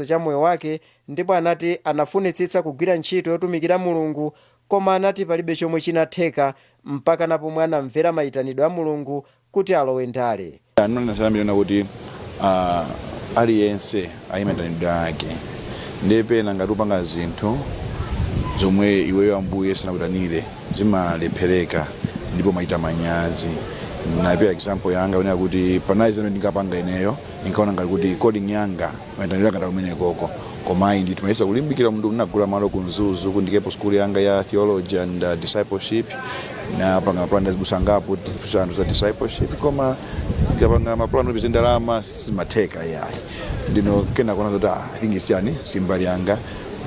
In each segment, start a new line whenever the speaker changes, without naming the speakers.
Cha moyo wake, ndipo anati anafunitsitsa kugwira ntchito yotumikira Mulungu, koma anati palibe chomwe chinatheka mpaka napomwe anamvera mayitanidwe a Mulungu kuti alowe ndale.
Anonena kuti aliyense ayimayitanidwe ake, ndiye pena ngati upanga zinthu zomwe iweyo Ambuye sanakuyitanire, zimalephereka ndipo machita manyazi. Napereka example yanga yonena kuti panali zimene ndingapanga ineyo, ndinkaona ngati kuti calling yanga, mayitanidwe anga kumene koko, koma ayi ndithu. Mayesa kulimbikira mndu ndinagula malo ku Mzuzu kundikepo school yanga ya theology and discipleship. Napanga plan, ndazibusa ngapo tiphunzitsa anthu za discipleship, koma ndikapanga mapulani opeza ndalama simatheka, yayi. Ndino kena kuona kuti, ah, I think isiyani simbali yanga.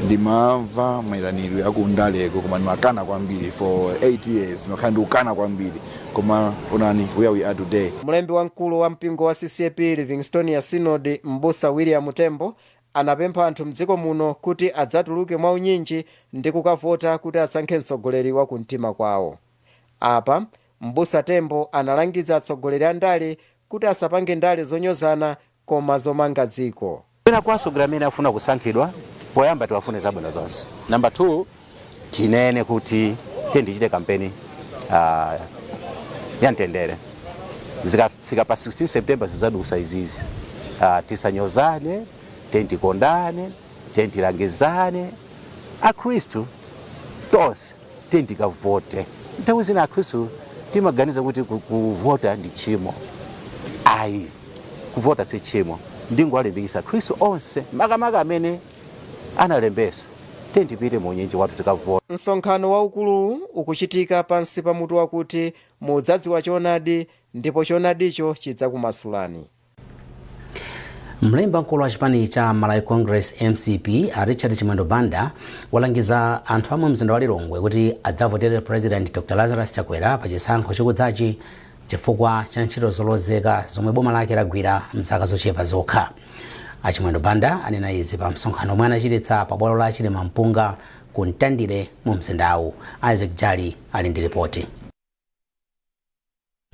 Ndimamva mayitanidwe akundaleko, koma ndimakana kwambiri. For 8 years ndimakhala ndikukana kwambiri, koma onani where we are today.
Mlembi wamkulu wa mpingo wa CCAP Livingstonia Synod, Mbusa William Tembo, anapempha anthu mdziko muno kuti adzatuluke mwaunyinji ndi kukavota kuti asankhe mtsogoleri wa kumtima kwawo. Apa Mbusa Tembo analangiza atsogoleri a ndale kuti asapange ndale zonyozana koma zomanga dziko.
Pena kwa atsogoleri amene afuna kusankhidwa, poyamba tiwafune zabwino zonse. Number 2, tinene kuti tiye tichite kampeni ya mtendere. Zikafika pa 16 September zizadusa izizi. Tisanyozane, tiye tikondane, tiye tilangizane. Akhristu tonse tiye tikavote. Nthawi zina akhristu timaganiza kuti kuvota ndi tchimo. Ayi, kuvota si tchimo. Ndingowalimbikitsa akhristu onse, makamaka amene analembesa, tiye tipite mu unyinji wathu tikavota.
Msonkhano waukuluwu ukuchitika pansi pa mutu wakuti "Mudzadziwa choonadi ndipo choonadicho chidzakumasulani".
Mlembi wamkulu wa chipani cha Malawi Congress, MCP, a Richard Chimwendo Banda walangiza anthu a mu mzinda wa Lilongwe kuti adzavotere President Dr Lazarus Chakwera pa chisankho chikudzachi chifukwa cha ntchito zolozeka zomwe boma lake lagwira mzaka zochepa zokha. A Chimwendo Banda anena izi pa msonkhano omwe anachititsa pa bwalo la Chilima Mpunga ku Mtandire mu mzindawu. Isaac Jali ali ndi ripoti.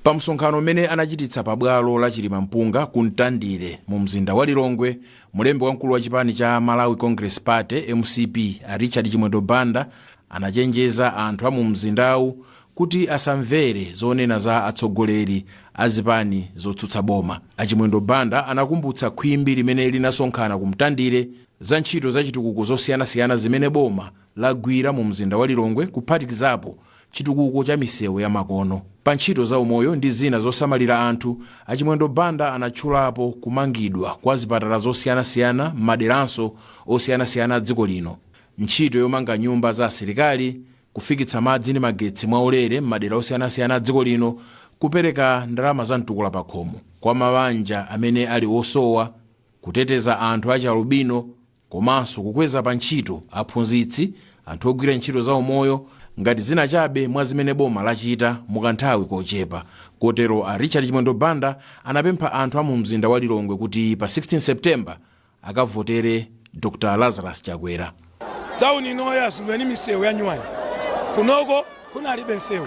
Pa msonkhano umene anachititsa pa bwalo la Chilima Mpunga ku Mtandire mu mzinda wa Lilongwe, mlembi wamkulu wa chipani cha Malawi Congress Party, MCP, a Richard Chimwendo Banda anachenjeza anthu a mu mzindawu kuti asamvere zonena za atsogoleri a zipani zotsutsa boma. A Chimwendo Banda anakumbutsa khwimbi limene linasonkhana ku Mtandire za ntchito zachitukuko zosiyanasiyana zimene boma lagwira mu mzinda wa Lilongwe, kuphatikizapo chitukuko cha misewu ya makono, pa ntchito za umoyo ndi zina zosamalira anthu. A Chimwendo Banda anatchulapo kumangidwa kwa zipatala zosiyanasiyana m'maderanso osiyanasiyana a dziko lino, ntchito yomanga nyumba za asilikali, kufikitsa madzi ndi magetsi mwaulere m'madera osiyanasiyana a dziko lino, kupereka ndalama za mtukula pakhomo kwa mabanja amene ali osowa, kuteteza anthu achialubino, komanso kukweza pa ntchito aphunzitsi, anthu ogwira ntchito za umoyo, ngati zina chabe mwa zimene boma lachita mukanthawi kochepa. Kotero a Richard Chimwendo Banda anapempha anthu a mu mzinda wa Lilongwe kuti pa 16 September akavotere Dr Lazarus Chakwera.
Tauni ino yazulidwa ni misewu ya nyuwani. Kunoko kunalibe msewu,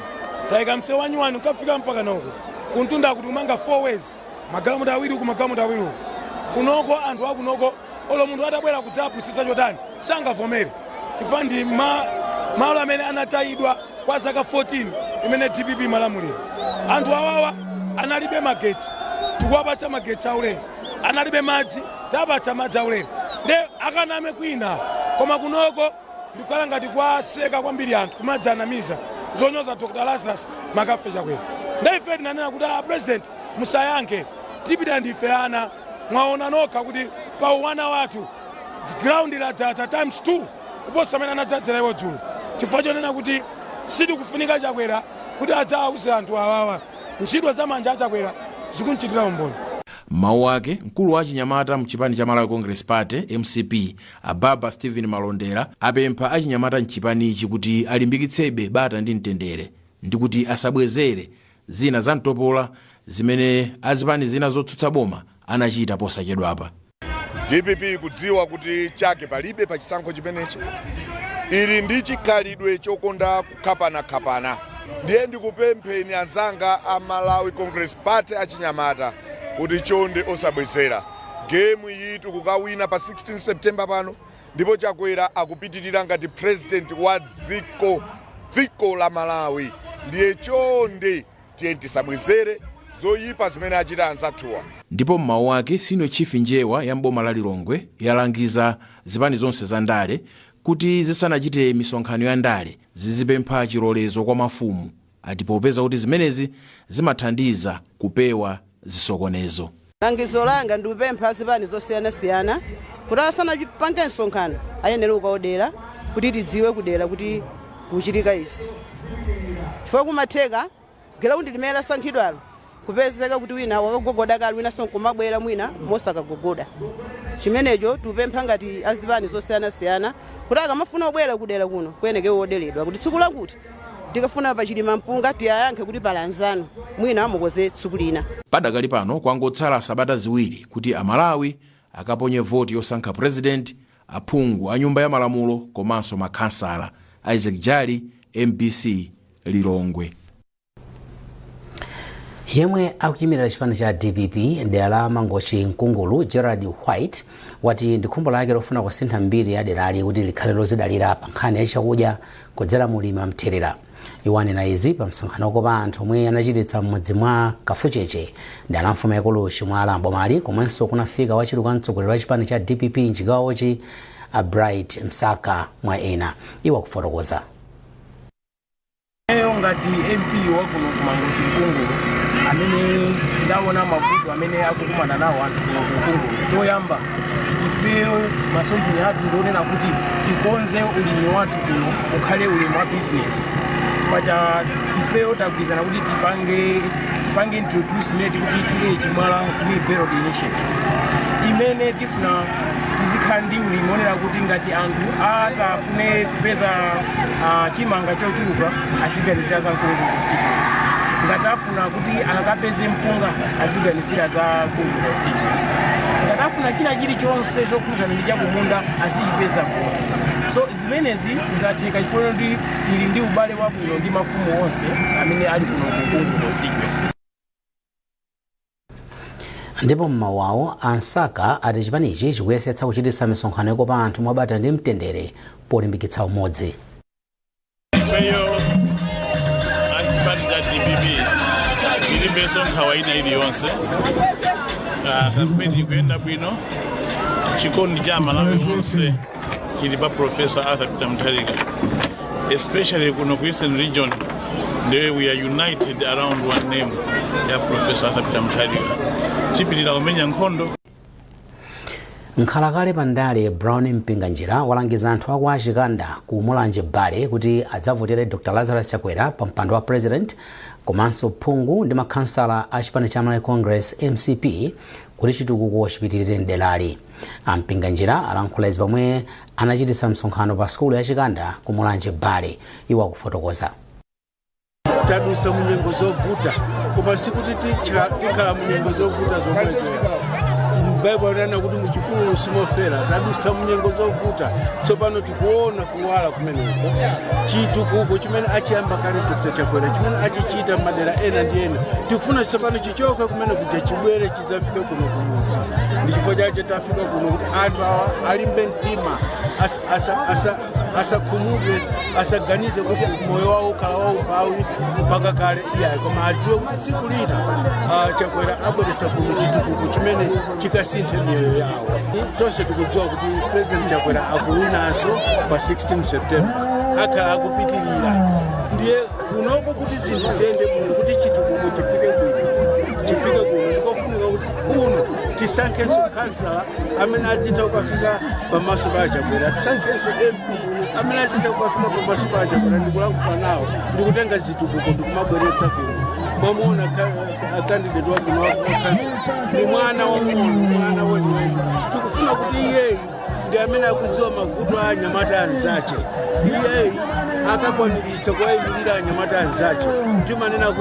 tayika msewu wa nyuwani ukafika mpaka noko kuntunda, kuti umanga four ways, magalimoto awiri uku, magalimoto awiri uku. Kunoko anthu akunoko, olo munthu atabwera kudzapusisa chotani, sangavomere chifukwa ndi malo amene anatayidwa kwa zaka 14 imene DPP imalamulira. Anthu awawa analibe magetsi, tikuwapatsa magetsi aulere. Analibe madzi, tapatsa madzi aulere. Nde akaname kwina, koma kunoko ndikukhala ngati kwaseka kwambiri anthu kumadzanamiza zonyoza Dr Lazarus Makafe Chakwera. Nde ife tinanena kuti, "A president, musayankhe, tipita ndife ana." Mwaona nokha kuti pa uwana wathu ground ladzaza times 2 kuposa amene anadzadzera iwo dzulo, chifukwa chonena kuti sitikufunika Chakwera kuti adzawauze anthu awawa. Ntchito za manja aChakwera zikunchitira umboni.
Mawu ake, mkulu wa achinyamata mchipani cha Malawi Congress Party, MCP, Ababa Stephen Malondera apempha achinyamata mchipanichi kuti alimbikitsebe bata ndi mtendere ndi kuti asabwezere zina za mtopola zimene azipani zina zotsutsa boma anachita posachedwapa.
DPP kudziwa kuti chake palibe pa chisankho chimenechi, ili ndi chikhalidwe chokonda kukhapanakhapana. Ndiye ndikupempheni anzanga a Malawi Congress Party achinyamata kuti chonde osabwezera. Game iyi tikukawina pa 16 September pano, ndipo Chakwera akupitirira ngati president wa dziko la Malawi. Ndiye chonde, tiye tisabwezere zoyipa zimene achita anzathuwa.
Ndipo mmawu ake, Senior Chief Njewa ya mboma la Lilongwe yalangiza zipani zonse za ndale kuti zisanachite misonkhano ya ndale zizipempha chilolezo kwa mafumu, ati popeza kuti zimenezi zimathandiza kupewa zisokonezo.
Langizo langa, ndikupempha zipani zosiyanasiyana kuti asanapange msonkhano ayenera kukaodera kuti tidziwe kudera kuti kuchitika izi, chifukwa kumatheka ground limene lasankhidwalo kupezeka kuti wina wakagogoda kale, winanso nkumabwera mwina mosakagogoda. Chimenecho tikupempha ngati azipani zosiyanasiyana kuti akamafuna kubwera kudera kuno kuyeneke woderedwa kuti tsiku lakuti tikafuna pachilima mpunga, tiyayankhe kuti pala anzanu, mwina mukoze tsiku lina.
Padakali pano kwangotsala sabata 2 kuti Amalawi akaponye voti yosankha president, aphungu a Nyumba ya Malamulo komanso makhansala. Isaac Jali, MBC, Lilongwe.
Yemwe akuyimirira chipani cha DPP dera la Mangochi Mkungulu, Gerald White, wati ndi khumbo lake lofuna kusintha mbiri ya derali kuti likhale lozidalira pa nkhani ya chakudya kudzera mu ulimi wa mthirira. Iwo anena izi pa msonkhano wokopa anthu omwe anachititsa m'mudzi mwa Kafucheche, dera la mfumu yaikulu Chimwala mbomali, komwenso kunafika wachiwiri kwa mtsogoleri wa chipani cha DPP mchigawochi, a Bright Msaka, mwa ena. Iwo akufotokoza.
Eyo ngati MP wakuno kuMangochi Mkungulu, amene ndaona mavuto amene akukumana nawo anthu kuno kuMkungulu, toyamba ifeyo masomphenya athu ndionena kuti tikonze ulimi wathu kuno ukhale ulimi wa business. Paja ifeyo tagwirizana kuti tipange introduce imene tikuti TA Chimwala Green Belt Initiative, imene tifuna tizikhala ndi ulimi onera kuti ngati anthu atafune kupeza chimanga chochuluka aziganizira za Mkungulu constituency, ngati afuna kuti akapeze mpunga aziganizira za Mkungulu constituency, ngati afuna china chilichonse chokhuzana ndi chakumunda azichipeza kuno. So zimenezi zatheka chifukwa kuti tili ndi ubale wabwino ndi mafumu onse amene ali kuno ku Mkungulu constituency.
Ndipo mmawu awo, a Msaka ati chipanichi chikuyesetsa kuchititsa misonkhano yokopa anthu mwabata ndi mtendere polimbikitsa umodzi.
Ifeyo achipani cha DPP tilibenso nkhawa ina iliyonse. Kampeni ikuyenda bwino. Chikondi cha Malawi onse chili pa Professor Arthur Peter Mutharika, especially kuno ku Eastern Region. Ndiye we are united around one name ya Professor Arthur Peter Mutharika. Tipitirira kumenya nkhondo.
Nkhalakale pandale Brown Mpinganjira walangiza anthu aku Achikanda ku Mulanje Bale kuti adzavotere Dr Lazarus Chakwera pa mpando wa president komanso phungu ndi makhansala a chipani cha Malawi Congress, MCP, kuti chitukuko chipitirire mderali. A Mpinganjira alankhula izi pomwe anachititsa msonkhano pa sukulu ya Chikanda ku Mulanje Bale. Iwo akufotokoza.
Tadusa munyengo zovuta, koma sikuti tikhala munyengo zovuta zomwezo. Baibulo linena kuti muchipululu simofera. Tadusa munyengo zovuta, tsopano tikuona kuwala kumeneko. Chitukuko chimene achiyamba kale Dr Chakwera, chimene achichita madera ena ndi ena, tikufuna tsopano chichoke kumene kuja chibwere chidzafike kuno kumudzi. Ndi chifukwa chache tafika kuno kuti anthu awa alimbe mtima, asakhumudwe, asaganize kuti moyo wawo ukhala waumphawi mpaka kale, iyayi, koma adziwe kuti tsiku lina Chakwera abweretsa kuno chitukuko chimene chikasinthe miyoyo yawo. Tonse tikudziwa kuti President Chakwera akuwinanso pa 16 September, akhala akupitirira. Ndiye kunoko kuti zinthu ziyende bwino, kuti chitukuko chifike bwino, chifike kuno, ndikofunika kuti kuno tisankhenso kansala amene azitha kukafika pamaso pa Chakwera, tisankhenso MP amene azitha kukafika pamaso pa Chakwera ndikulankhula nawo ndikutenga zitukuko ndikumabweretsa kuno. Mwamuona candidate wakuno wa kansala ni mwana wang'ono, mwana weniweni. Tikufuna kuti iyeyi ndi Ndi amene akudziwa mavuto a anyamata anzache. Iyeyi akakwaniritsa kuwayimirira anyamata anzache. Timanena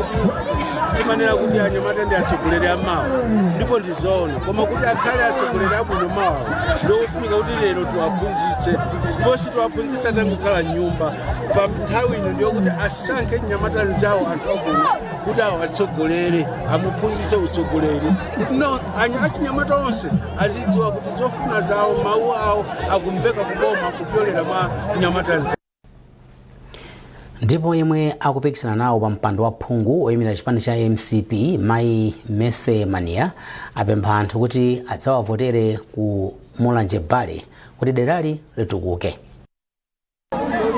kuti anyamata ndi atsogoleri amawa, ndipo ndizoona. Koma kuti akhale atsogoleri abwino mawa, ndiofunika kuti lero tiwaphunzitse, ndipo sitiwaphunzitsa tangokhala mnyumba. Pa nthawi ino ndiyokuti asankhe nyamata anzawo, anthu abwino, kuti awatsogolere, amuphunzitse utsogoleri, kuti no achinyamata onse azidziwa kuti zofuna zawo, mawu awo akumveka kuboma kupyolera mwa nyamata anzawo.
Ndipo yemwe akupikisana nawo pa mpando wa phungu oyimira chipani cha MCP, mayi Mese Mania, apempha anthu kuti adzawavotere ku Mulanje Bale kuti derali litukuke.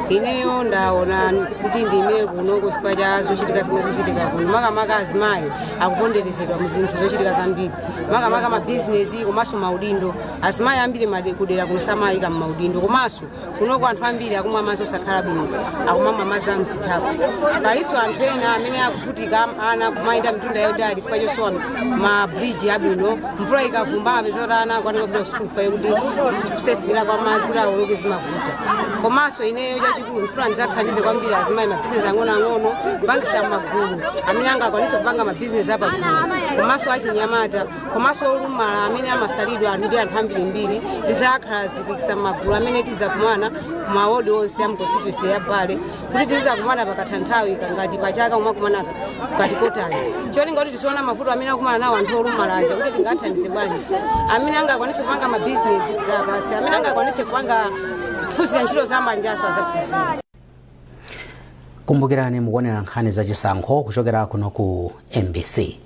Ineyo ndaona kuti ndime kuno chifukwa cha zochitika zomwe zikuchitika kuno. Makamaka azimayi akuponderezedwa mu zinthu zochitika zambiri, makamaka mabizinesi komanso maudindo. Azimayi ambiri kudera kuno samayika mmaudindo. Komanso kunoko anthu ambiri akumwa madzi osakhala bwino, akumamwa madzi a mzithaphwi. Palinso anthu ena amene akuvutika, ana kumayenda mitunda yaitali chifukwa chosowa ma bridge abwino. Mvula ikavumba, amapeza kuti ana akukanika kupita ku sukulu chifukwa kuti kusefikira kwa madzi kuti awoloke zimavuta. Komanso ineyo chachikulu ndifuna ndizathandize kwambiri azimayi, mabizinesi ang'onoang'ono, kupangisa magulu amene angakwanise kupanga mabizinesi apagulu, komanso achinyamata, komanso olumala amene amasalidwa ndi anthu ambirimbiri. Ndidzakhazikitsa magulu amene tizakumana kumawodi onse a constituency ya Bale, kuti tizizakumana pakatha nthawi, ngati pachaka umakumana ngati kotani, cholinga kuti tiziona mavuto amene akumana nawo anthu olumala aja, kuti tingathandize bwanji. Amene angakwanise kupanga mabizinesi tizapatse, amene angakwanise kupanga kuphunzira ntchito za manjaso azaphunzira.
Kumbukirani, mukuonera nkhani zachisankho kuchokera kuno ku MBC.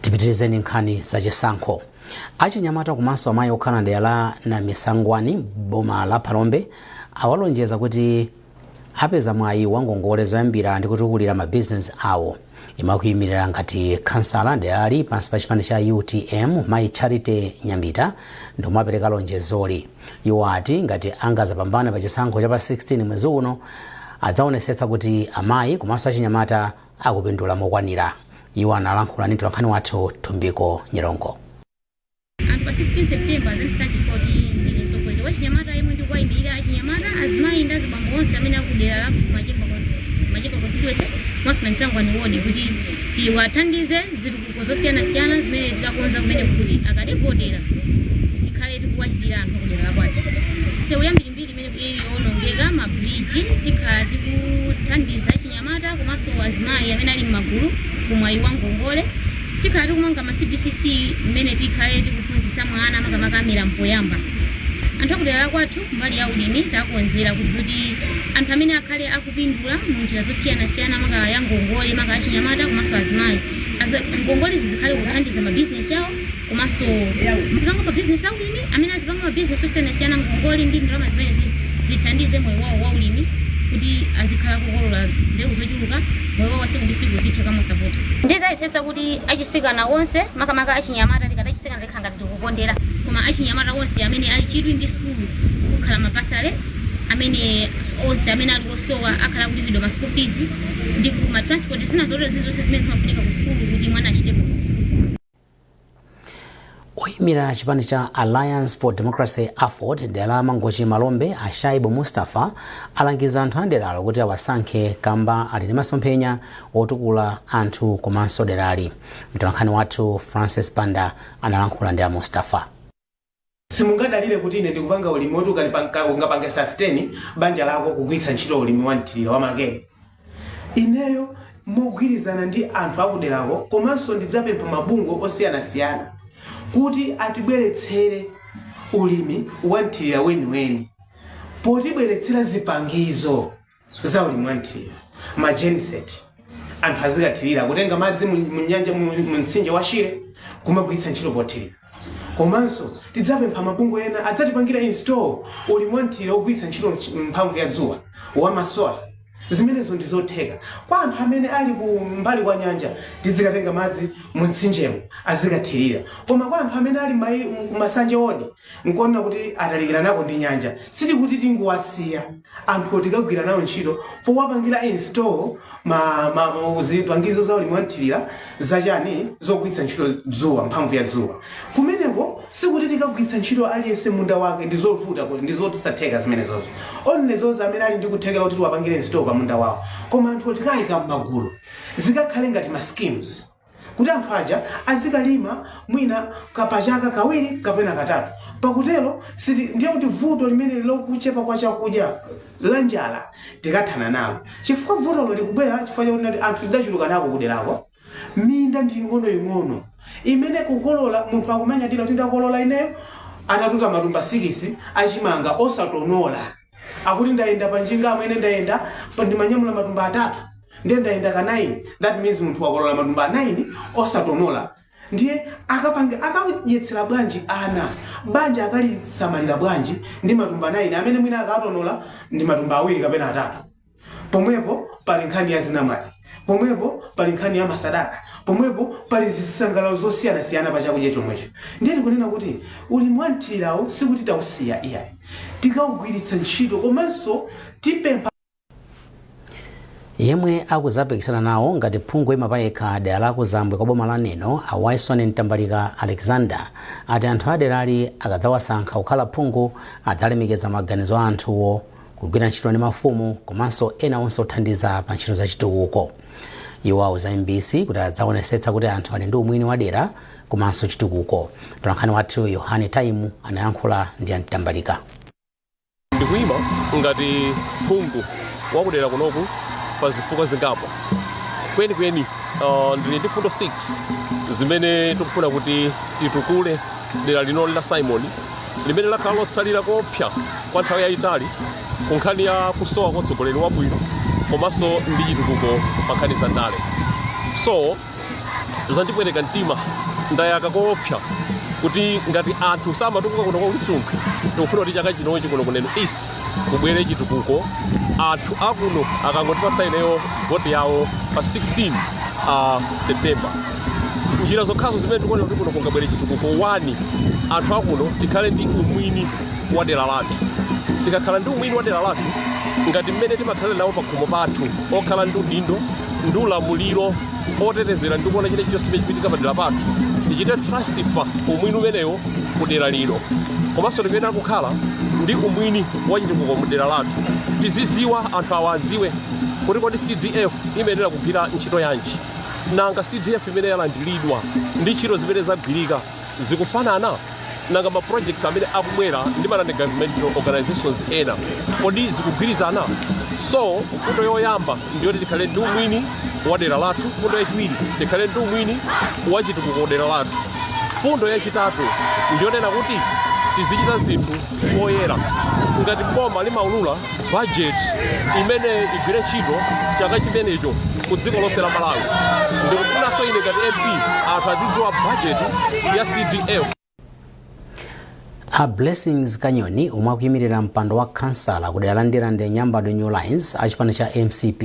Tipitirizeni nkhani zachisankho. Achinyamata komanso amayi okhala dera la Namisangwani, boma la Phalombe, awalonjeza kuti apeza mwayi wa ngongole zoyambira ndi kutukulira mabizinesi awo. Imakuyimirira ngati khansala derali pansi pa chipani cha UTM, mayi Charity Nyambita, ndiomwe apereka lonjezoli. Iwo ati ngati angazapambane pa chisankho cha pa 16 mwezi uno, adzaonesetsa kuti amayi komanso achinyamata akupindula mokwanira. Iwo analankhula ndi mtolankhani wathu Thumbiko Nyirongo.
Anthu pa 16 September azandisankhe kuti ndine mtsogoleri wa chinyamata yemwe ndikuwayimirira achinyamata, azimayi ndi azibambo onse amene akudera la Machemba constituency komanso Namisangwani ward, kuti tiwathandize zitukuko zosiyanasiyana zimene tikakonza kumene, kuti akativotera tikhale tikuwachitira anthu akudera la kwathu. Misewu yambirimbiri imene ili yowonongeka, ma bridge, tikhala tikuthandiza achinyamata komanso azimayi amene ali m'magulu kumwayi wa ngongole. Tikhala tikumanga ma CBCC mmene tikhale tikuphunzitsa mwana, makamaka amera mpoyamba. Anthu akudera la kwathu mbali ya ulimi takonzera kuti anthu amene akhale akupindula mu njira zosiyanasiyana, maka ya ngongole, maka achinyamata komanso azimayi, ngongole zizikhale kuthandiza mabizinesi awo, komanso azipanga mabizinesi aulimi. Amene azipanga mabizinesi osiyanasiyana, ngongole ndi ndalama zimene zithandize moyo wawo wa ulimi, kuti azikhala kukolola mbewu zochuluka, moyo wawo wa tsiku ndi tsiku uzitheka mosavuta. Ndizayesetsa kuti achisikana onse, makamaka achinyamata, tikati achisikana tikhala ngati tikukondera, koma achinyamata onse amene ali chidwi ndi sukulu kukhala ma bursary, amene onse amene ali osowa akhala kulipidwa ma school fees ndi ku ma transport, zina zotero zizonse zimene zimafunika ku sukulu kuti mwana achite bwino ku sukulu.
Oyimira chipani cha Alliance for Democracy, AFORD, dera la Mangochi Malombe, a Shaibu Mustafa, alangiza anthu a deralo kuti awasankhe kamba ali ndi masomphenya otukula anthu komanso derali. Mtolankhani wathu Francis Banda analankhula ndi a Mustafa.
Simungadalire kuti ine ndikupanga ulimi woti ungapange sustain banja lako kugwiritsa ntchito ulimi wa mthirira wa makeni. Ineyo mogwirizana ndi anthu akuderako, komanso ndidzapempha mabungwe osiyanasiyana kuti atibweretsere ulimi wa mthirira weniweni potibweretsera zipangizo za ulimi wa mthirira, ma genset, anthu azikathirira, kutenga madzi mu nyanja, mu mtsinje wa Shire, kumagwiritsa ntchito pothirira. Komanso tidzapempha mabungwe ena adzatipangira install ulimi wa mthirira wogwiritsa ntchito mphamvu ya dzuwa, wa ma solar. Zimenezo ndi zotheka. Kwa anthu amene ali ku mbali kwa nyanja, tizikatenga madzi mu mtsinjemo azikathirira. Koma kwa anthu amene ali kumasanje wodi, nkuona kuti atalikira nako ndi nyanja, sitikuti tingowasiya anthu, tikagwira nawo ntchito powapangira install ma zipangizo za ulimi wanthirira zachani, zogwiritsa ntchito dzuwa, mphamvu ya dzuwa kumeneko. Sikuti tikagwiritsa ntchito aliyense munda wake, ndi zovuta kuti ndi zotisatheka zimenezozo. Only those amene ali ndi kuthekera kuti tiwapangire install pa munda wawo. Koma anthu tikayika m'magulu, zikakhale ngati ma schemes kuti anthu aja azikalima mwina kapachaka kawiri kapena katatu. Pakutero siti ndiye kuti vuto limene lokuchepa kwa chakudya, la njala, tikathana nalo, chifukwa vutolo likubwera chifukwa chakuti nati anthu tidachuluka nako kuderako, minda ndi ing'onoing'ono imene kukolola munthu akumanyadira kuti ndakolola ineyo, atatuta matumba 6 achimanga osatonola. Akuti ndayenda panjinga, amene ndayenda ndimanyamula matumba 3, ndiye ndayenda ka 9. That means munthu wakolola matumba 9 osatonola. Ndiye akapange akadyetsera bwanji ana? Banja akalisamalira bwanji ndi matumba 9 amene mwina akatonola ndi matumba 2 kapena 3? Pomwepo pali nkhani ya zinamwali, pomwepo pali nkhani ya masadaka, pomwepo pali zisangalalo zosiyanasiyana pa chakudya chomwecho. Ndiye tikunena kuti ulimi wa mthirirawo sikuti tausiya, iyayi, tikawugwiritsa ntchito, komanso tipempha.
Yemwe akuzapikisana nawo ngati phungu ima payekha dera la kuzambwe kwa boma la Neno, a Wyson Mtambalika Alexander, ati anthu aderali akadzawasankha kukhala phungu adzalemekeza maganizo a anthuwo, kugwira ntchito ndi mafumu komanso ena onse othandiza pa ntchito za chitukuko. Iwo auza MBC kuti adzaonetsetsa kuti anthu ali ndi umwini wa dera komanso chitukuko. Mtolankhani wathu Yohane Taimu anayankhula ndi a Mtambalika.
Ndikuyima ngati phungu wakudera kunoku pa zifukwa zingapo. Kwenikweni ndili ndi fundo 6 zimene tikufuna kuti titukule dera lino la Simon, limene lakhala lotsalira kopsa kwa nthawi yayitali ku nkhani ya kusowa kwa utsogoleri wabwino komanso ndi chitukuko pa nkhani za ndale. So zandipweteka mtima, ndayaka koopsa kuti ngati anthu samatukuka kuno kwa Ulisunkhe, tikufuna kuti chaka chinochi kuno ku Neno East kubwere chitukuko anthu akuno akangotipatsa ineyo voti yawo pa 16 September. Njira zokhazo zimene tikuona kuti kuno kungabwere chitukuko: 1, anthu akuno tikhale ndi umwini wa dera lathu. Tikakhala ndi umwini wa dera lathu ngati mmene timakhalira nawo pakhomo pathu, okhala ndi udindo ndi ulamuliro otetezera ndi kuona china chilichonse chimene chikuchitika padera pathu, tichite transfer umwini umenewo ku dera lino. Komanso tikuyenera kukhala ndi umwini wa chitukuko mu dera lathu. Tiziziwa, anthu awa aziwe kuti kodi CDF imayenera kugwira ntchito yanji? Nanga CDF imene yalandiridwa ndi ntchito zimene zagwirika zikufanana? Nanga ma projects amene akubwera ndi ma non-governmental organizations ena, kodi zikugwirizana? So mfundo yoyamba ndiyoti tikhale ndi umwini wa dera lathu. Mfundo yachiwiri, tikhale ndi umwini wa chitukuko dera lathu. Mfundo yachitatu ndiyonena kuti tizichita zinthu poyera. Ngati boma limaulula budget imene igwire ntchito chaka chimenecho ku dziko lonse la Malawi, ndikufunanso ine ngati MP anthu azidziwa budget ya CDF.
A Blessings Kanyoni, omwe akuyimirira mpando wa kansala ku dera la Ndirande Nyambadwe New Lines achipani cha MCP,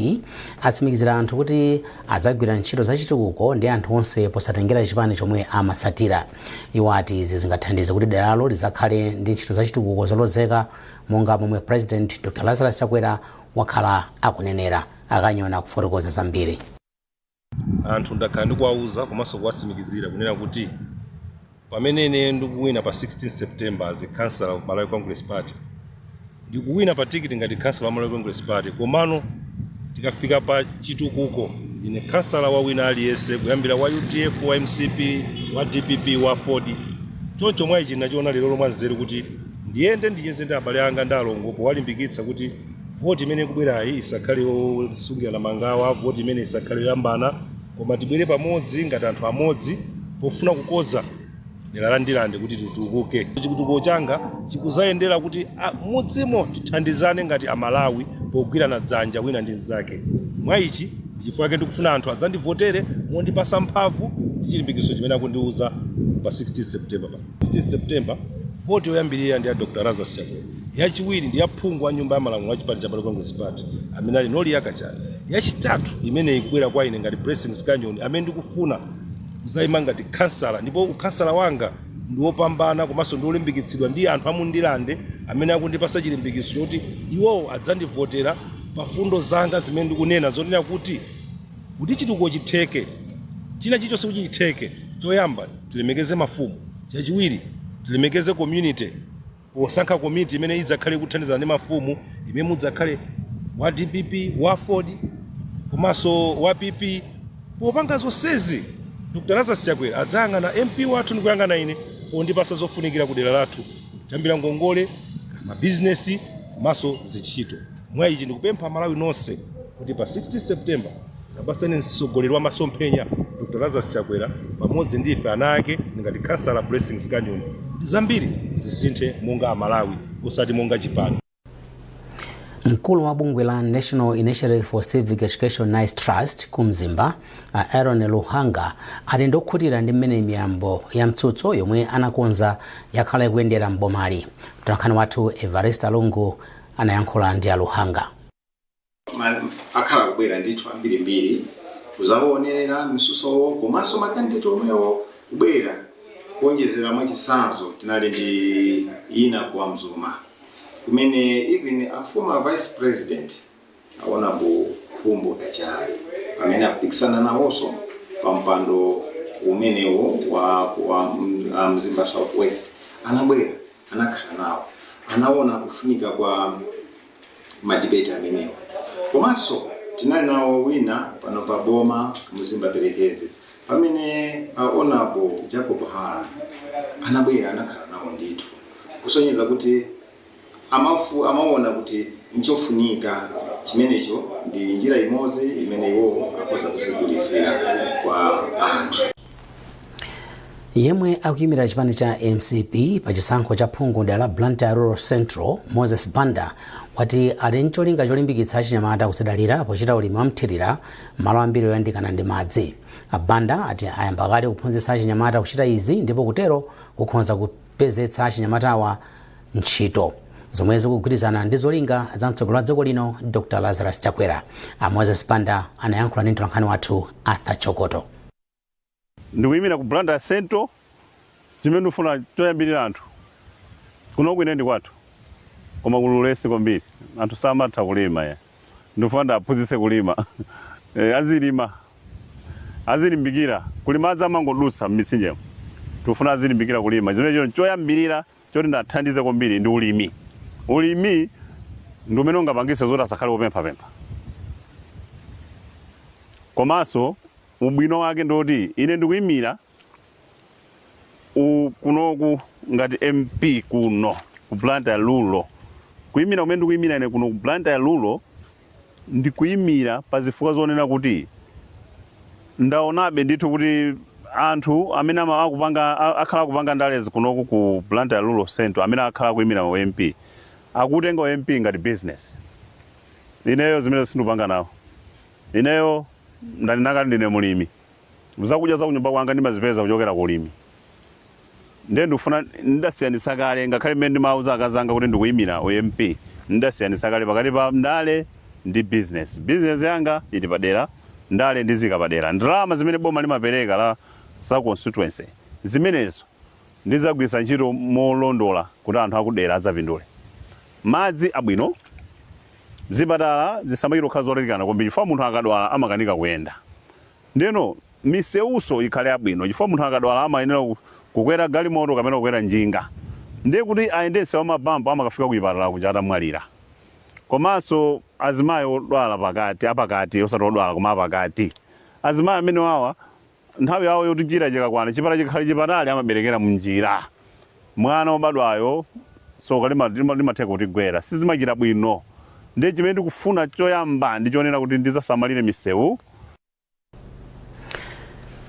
atsimikizira anthu kuti adzagwira ntchito zachitukuko ndi anthu onse posatengera chipani chomwe amatsatira. Iwo ati izi zingathandize kuti deralo lizakhale ndi ntchito zachitukuko zolozeka monga momwe President Dr Lazarus Chakwera wakhala akunenera. Akanyoni akufotokoza zambiri.
Anthu ndakhala ndikuwauza komanso kuwatsimikizira kunena kuti pamene ine ndikuwina pa 16 September as a councillor of Malawi Congress Party, ndikuwina pa tikiti ngati councillor wa Malawi Congress Party, komano tikafika pa chitukuko ndine councillor wa wina aliyense, kuyambira wa UDF, wa MCP, wa DPP, wa AFORD. Choncho mwa ichi ndinachiona lero lomwe nzeru kuti ndiyende ndicheze ndi abale anga ndi alongo powalimbikitsa kuti voti imene ikubwerayi isakhale yosungirana mangawa, voti imene isakhale yoyambana, koma tibwere pamodzi ngati anthu amodzi pofuna kukonza dera la Ndirande kuti titukuke. Chitukuko changa chikuzayendera kuti mudzimo tithandizane ngati Amalawi pogwirana dzanja wina ndi mnzake. Mwa ichi ndichifukwa chake ndikufuna anthu adzandivotere mondipasa mphamvu ndi chilimbikitso chimene akundiuza pa 16 September. Pa 16 September voti yoyambirira ndi ya Dr Lazarus Chakwera. Yachiwiri ndi yaphungu wa nyumba ya malamulo wa chipani cha Malawi Congress Party amene ali Nolia Kachali. Yachitatu imene ikubwera kwa ine ngati Blessings Kanyoni amene ndikufuna kuzayima ngati khansala, ndipo ukhansala wanga ndi wopambana komanso ndi wolimbikitsidwa ndi anthu amundilande amene akundipasa chilimbikitso choti iwowo adzandivotera pa fundo zanga zimene ndikunena zonena kuti chitukuko chitheke, china chilichonse kuti chitheke, choyamba tilemekeze mafumu, chachiwiri tilemekeze community posankha komiti imene idzakhale ikuthandizana ndi mafumu, imene mudzakhale wa DPP, wa AFORD komanso wa PP. Popanga zonsezi, Dr Lazarus Chakwera adzayang'ana MP wathu ndikuyang'ana ine pondipasa zofunikira ku dera lathu, kuyambira ngongole, mabizinesi komanso zintchito. Mwa ichi ndikupempha Malawi nonse kuti pa 16 September zapaseni mtsogoleri wa masomphenya Dr Lazarus Chakwera pamodzi ndi ife ana ake ngati khansala Blessings Kanyoni kuti zambiri zisinthe monga Amalawi osati monga chipani.
Mkulu wa bungwe la National Initiative for Civic Education, NICE Trust, ku Mzimba, Aaron Luhanga, ati ndiokhutira ndi mmene miyambo ya mtsutso yomwe anakonza yakhala ikuyendera m'bomali. Mtolankhani wathu Evarista Lungu anayankhula ndi a Luhanga.
Akhala kubwera ndithu ambirimbiri kuzaonerera mtsutsowo komanso makandideti omwewo kubwera kuonjezera. Mwachitsanzo, tinali ndi ina ku Mzuma kumene even a former vice president, Honorable Khumbo Kachali, amene akupikisana nawonso pa mpando umenewo wa Mzimba South West, anabwera, anakhala nawo, anaona kufunika kwa madebate amenewa. Komanso tinali nawo wina pano pa boma, Mzimba Perekeze, pamene Honorable Jacob Hara anabwera, anakhala nawo ndithu, kusonyeza kuti amaona kuti nchofunika chimenecho, ndi njira imodzi imene iwo akhoza kuzigulitsira kwa anthu.
Yemwe akuyimira chipani cha MCP pa chisankho cha phungu dera la Blantyre Rural Central, Moses Banda, wati ali ncholinga cholimbikitsa achinyamata kudzidalira pochita ulimi wa mthirira malo ambiri oyandikana ndi madzi. Banda ati ayamba kale kuphunzitsa achinyamata kuchita izi ndipo kutero kukhonza kupezetsa achinyamatawa ntchito, zomwe zikugwirizana ndi zolinga za mtsogoleri wa dziko lino, Dr Lazarus Chakwera. A Moses Banda anayankhula ndi mtolankhani wathu Arthur Chokoto.
Ndikuyimira ku Blantyre Central. Chimene ndikufuna choyambirira, anthu kunoku, ine ndi kwathu, koma kuli ulesi kwambiri, anthu samatha kulima ya. Ndikufuna ndaphunzitse kulima, azilima, azilimbikira kulima. Madzi amangodutsa m'mitsinjemo, tikufuna azilimbikira kulima. Chimene choyambirira choti ndathandize kwambiri ndi ulimi. Ulimi ndi umene ungapangitse zoti asakhale wopemphapempha. Komanso ubwino wake ndoti ine ndikuyimira kunoku ngati MP kuno ku Blantyre Rural. Kuyimira kumene ndikuyimira ine kuno ku Blantyre Rural, ndikuyimira pa zifukwa zonena kuti ndaonabe ndithu kuti anthu amene akhala akupanga ndalezi kunoku ku Blantyre Rural Central, amene akhala akuyimira u MP, akutenga u MP ngati business. Ineyo zimene sindikupanga nawo. Ineyo ndanena kale, ndine mulimi. Zakudya za kunyumba kwanga ndimazipeza kuchokera ku ulimi. Ndiye ndikufuna ndidasiyanitsa kale, ngakhale mmene ndimauza akazanga kuti ndikuyimira u MP, ndidasiyanitsa kale pakati pa ndale ndi business. Business yanga ili padera, ndale ndizika padera. Ndalama zimene boma limapereka la za constituency, zimenezo ndidzagwiritsa ntchito molondola kuti anthu akudera adzapindule. Madzi abwino, zipatala zisamachite kukhala zotalikirana kwambiri chifukwa munthu akadwala amakanika kuyenda. Ndiyeno misewunso ikhale yabwino chifukwa munthu akadwala amayenera kukwera galimoto kapena kukwera njinga. Ndiye kuti ayende msewu wa mabampu, amakafika kuchipatala kuja atamwalira. Komanso azimayi odwala pakati, apakati, osati odwala koma apakati. Azimayi amene wawa nthawi yawo yoti chira chikakwana, chipatala chikakhala chipatali, amaberekera mnjira. Mwana wobadwayo tsoka limatheka kutigwera, sizimachita bwino. Ndiye chimene ndikufuna choyamba ndi chonena kuti ndidzasamalire misewu.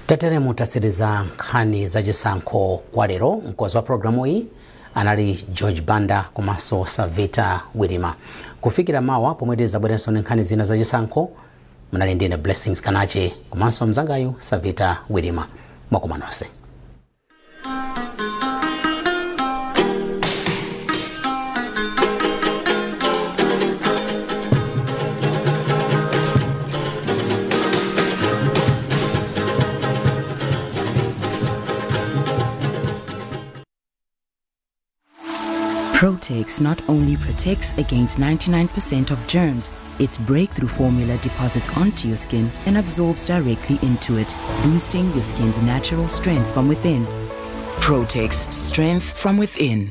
Tateremu tatsiriza nkhani zachisankho kwa lero. Mkonzi wa programu iyi anali George Banda komanso Savita Wirima. Kufikira mawa pomwe tidzabwerenso ndi nkhani zina zachisankho, munali ndine Blessings Kanache komanso mzangayu Savita Wirima. Mwakoma nonse.
Protex not only protects against 99% of germs, its breakthrough formula deposits onto your skin and absorbs directly into it, boosting your skin's natural strength from within. Protex, strength from within.